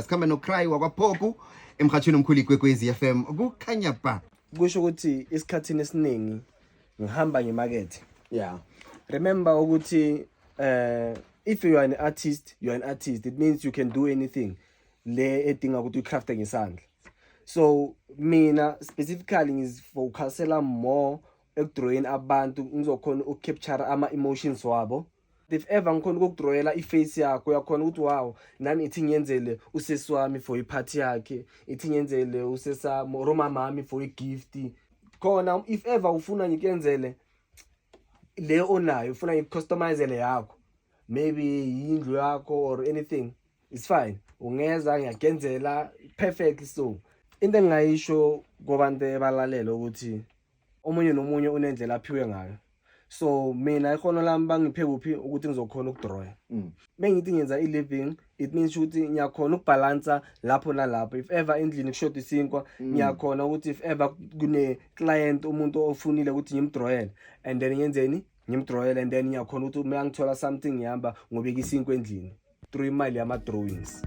Sikhambe noCry wakwaPhoku emhathweni omkhulu iKwekwezi FM kukhanya ba. Kusho ukuthi isikhathini esiningi ngihamba ngemakethe. Yeah. Remember ukuthi if you are an artist, you are an artist. It means you can do anything le edinga ukuthi uyicrafte ngesandla. So mina specifically ngizifocusela more ekudrawing abantu, ngizokhona ukucapture ama emotions wabo. If ever ngikhona ukukudrawela iface yakho, uyakhona ukuthi wow, nami ithi ngiyenzele usesi wami for iphathi yakhe, ithi ngiyenzele usesami or umamami for igift. Khona if ever ufuna ngikuyenzele le onayo, ufuna ngikucustomizele yakho, maybe indlu yakho or anything, it's fine, ungeza ngiyakenzela perfect. So into engingayisho kubantu ebalalela ukuthi omunye nomunye unendlela aphiwe ngayo. So mina ikhono lami bangiphe kuphi ukuthi ngizokhona ukudraw. Mengithi ngenza i-living, it means ukuthi ngiyakhona ukubalansa lapho nalapho. If ever endlini kushoda isinkwa, ngiyakhona ukuthi if ever kune client, umuntu ofunile ukuthi ngimdrawele, and then ngiyenzeni, ngimdrawele, and then ngiyakhona ukuthi uma ngithola something ngihamba ngobeka isinkwa endlini through imali yama drawings.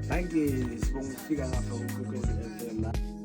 Thank you, sibonga ukufika lapha ku Kwekwezi FM.